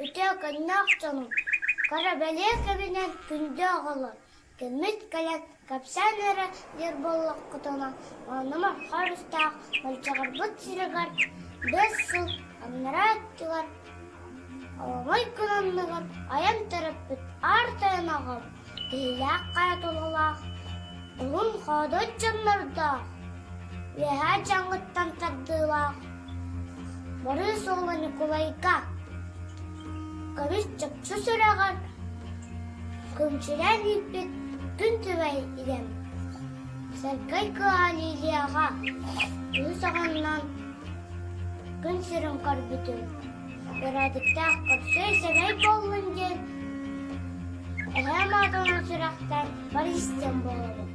үтүө көннөөх дьонум, кыра-бэлиэ кэминэн күндү оҕолор, кэммит кэлэн кэпсээн эрэ диир буоллаххытына, оонньомо харыстаах Малдьаҕарбыт сиригэр 5 сыл анараа өттүгэр Аламай күн анныгар айан төрөппүт Аар Тойон аҕам киһилээх хайа тулалаах, уһун хоодуот дьоннордоох, Үөһээ Дьаҥыттан тардыылаах Барыыс уола Ньукулайга көмүс чопчу сүрэҕэр күмчүлээн ииппит күн түбэй идэм Сэргэй кыыһа Лилияҕа үһүс оҕоннон күн сирин көрбүтүм. Бэрээдэктээх көрсүө-сэмэй буоллун диэн эһээм аатынан сүрэхтэн Борис диэн буолабын.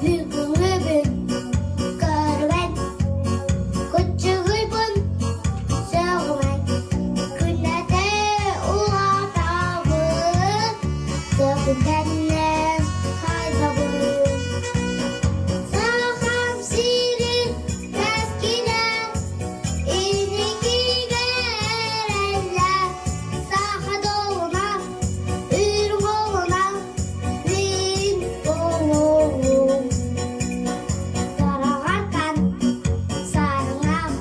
Бүгүҥҥүбүн көрүмэн, куччугуйбун сөҕүмэн, күннэтэ улаатабын, сөҕүтэннэн хайдабын. Сахам сирин кэскилэ инникигэ эрэллэ, саха долуна, үрүҥ олуна мин олоҕум. Сараҕартан сарыҥах,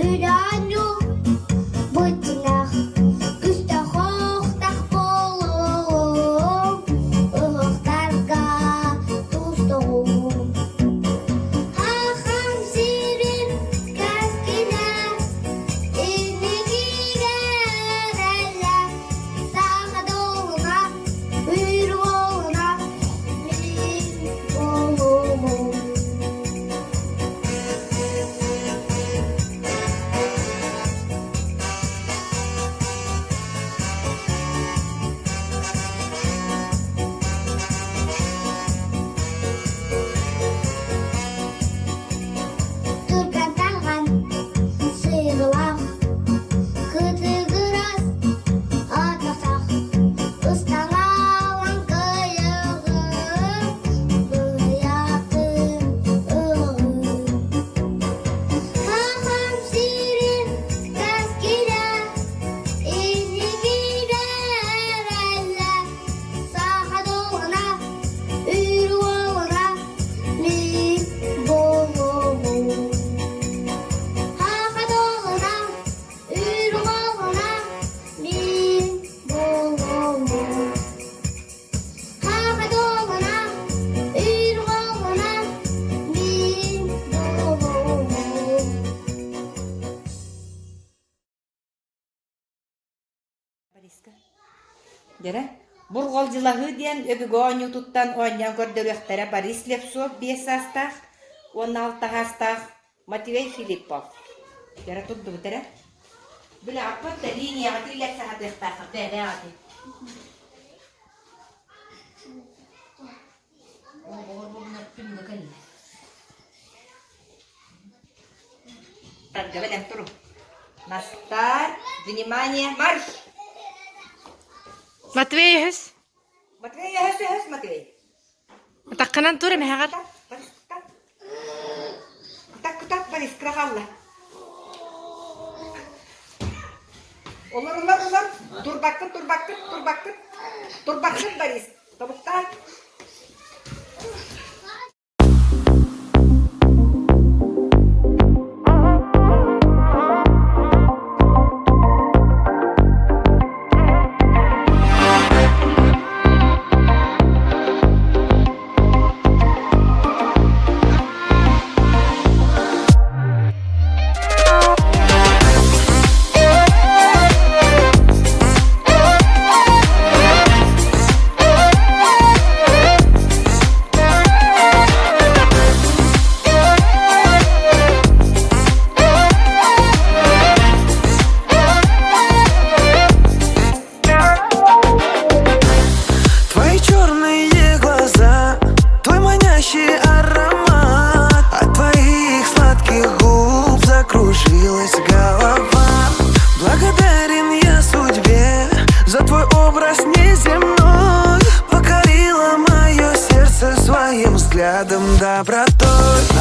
үлээнньу бытынах, күстэх-охтах буолуом, ыһыктарга тустоҕум. Хахам сирин кэскилэ, инникигэ эрэллэ, саха долуна, үрүҥ олуна, мин олоҕум. Түргэн-тарҕан, сыырылаах, кытыгырас, атахтаах, ыстаҥалаан кыайыгын, быйатын ылаҕын. Хахам сирин кэскилэ, инникигэ эрэллэ, саха долгуна, үрүҥ уолуна мин буолуоҕум. Саха долгуна, үрүҥ уолуна мин буолуоҕум. Саха долгуна, үрүҥ уолуна мин буолуоҕум. Дьэрэ, Бурҕалдьылаһыы диэн өбүгэ оонньуутуттан оонньоон көрдөрүөхтэрэ Борис Слепцов 5 саастаах уонна 6 саастаах Матвей Филиппов. Дьэрэ турдубут эрэ. Билэҕиппит да линияҕа тиллэр саһатыахтааххыт бэйэбээҕити. Тарга бэлэм туру. Настар, внимание, марш! Матвей өһөс. Матвей өһөс өһөс Матвей. Атаххынан тур эмэһэҕэр. Кутак кутак Борис кыра хаалла. Олор олор олор турбаккын турбаккын турбаккын турбаккын Борис тобуктаа. образ неземной Покорила мое сердце своим взглядом добротой.